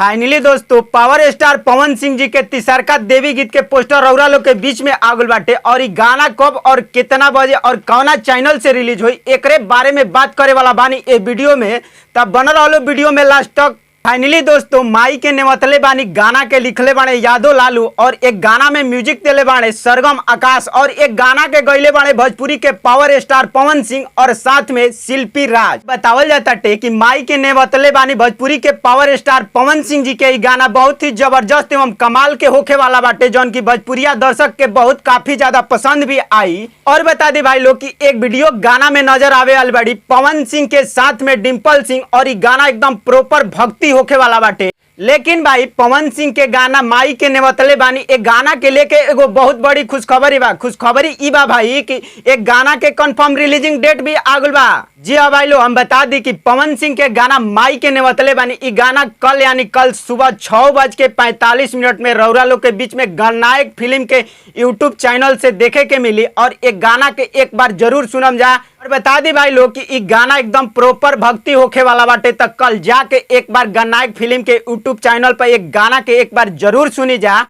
Finally दोस्तों, power star Pawan Singh ji के तिसरका देवी गीत के पोस्टर रौरा लोग के बीच में आगुल बाटे और इ गाना कब और कितना बजे और कौना चैनल से रिलीज हुई, एकरे बारे में बात करे वाला बानी ए वीडियो में। तब बनल रहो वीडियो में लास्ट तक। फाइनली दोस्तों, माई के नेवतले बानी गाना के लिखले बाणे यादव लालू और एक गाना में म्यूजिक देले बाणे सरगम आकाश और एक गाना के गईले बाणे भोजपुरी के पावर स्टार पवन सिंह और साथ में शिल्पी राज। बतावल जाता टे कि माई के नेवतले बानी भोजपुरी के पावर स्टार पवन सिंह जी के इ गाना बहुत ही जबरदस्त एवं कमाल के होखे वाला बाटे, जौन की भोजपुरिया दर्शक के बहुत काफी ज्यादा पसंद भी आई। और बता दी भाई लोग कि एक वीडियो गाना में नजर आवे वाली बाड़ी पवन सिंह के साथ में डिम्पल सिंह और इ गाना एकदम प्रॉपर भक्ति होखे वाला बाटे। लेकिन भाई, पवन सिंह के गाना माई के नेवतले बानी, एक गाना के लेके एगो बहुत बड़ी खुशखबरी बा। खुशखबरी ई बा भाई कि एक गाना के कंफर्म रिलीजिंग डेट भी आगुल बा। जी हाँ भाई लोग, हम बता दी कि पवन सिंह के गाना माई के नेवतले बानी, ई गाना कल यानी कल सुबह 6:45 में रौरा लोग के बीच में गणनायक फिल्म के यूट्यूब चैनल से देखे के मिली और एक गाना के एक बार जरूर सुनम जा। और बता दी भाई लोग कि ई गाना एकदम प्रॉपर भक्ति होखे वाला बाटे, त कल जाके एक बार गणनायक फिल्म के यूट्यूब चैनल पर एक गाना के एक बार जरूर सुनी जा।